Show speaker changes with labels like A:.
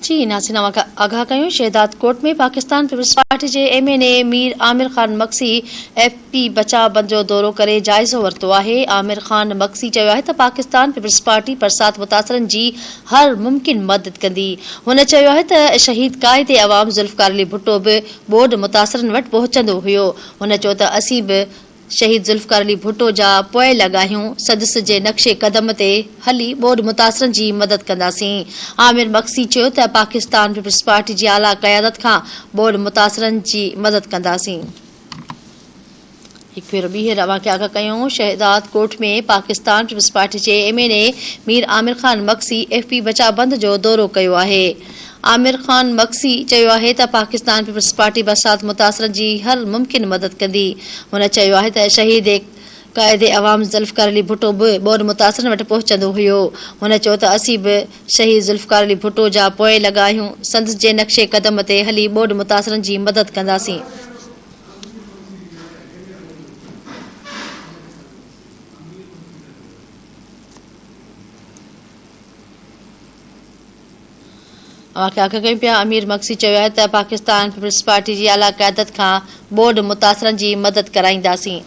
A: جي ناظرين اوهان کي آگاهه ڪيون شهداد ڪوٽ ۾ پاڪستان پيپلز پارٽي جي M N A Mir Amir Khan Magsi F P بچاء بند جو دورو ڪري جائزو ورتو آهي عامر خان مگسي چيو آهي ته پاڪستان پيپلز پارٽي برسات متاثرن جي هر ممڪن مدد ڪندي هن چيو آهي ته شهيد قائد عوام ذوالفقار علي ڀٽو به ٻوڏ متاثرن وٽ پهچندو هيو هن چيو ته اسين به شهيد ذوالفقار علي ڀٽو جا پوئلڳ آهيون، سندس جي نقش قدم تي هلي ٻوڏ متاثرن جي مدد ڪنداسين. عامر مگسي چيو ته پاڪستان پيپلز پارٽي جي اعليٰ قيادت کان ٻوڏ متاثرن جي مدد ڪنداسين. هڪ ڀيرو ٻيهر اوهان کي آگاهه ڪيون شهداد ڳوٺ ۾ پاڪستان پيپلز پارٽي جي M N A Mir Amir Khan Magsi F P بچاء بند جو دورو ڪيو آهي. عامر خان مگسي چيو آهي ته پاڪستان پيپلز پارٽي برسات متاثرن جي هر ممڪن مدد ڪندي. هن چيو آهي ته شهيد قائد عوام ذوالفقار علي ڀٽو به ٻوڏ متاثرن وٽ پهچندو هيو. هن چيو ته اسين به شهيد ذوالفقار علي ڀٽو جا پوئلڳ آهيون، سندس جي نقش قدم تي هلي ٻوڏ متاثرن جي مدد ڪنداسين. اوهان کي آگاهه ڪيون پيا امير مگسي چيو آهي ته پاڪستان پيپلز پارٽي جي اعليٰ قيادت کان ٻوڏ متاثرن جي مدد ڪرائينداسين.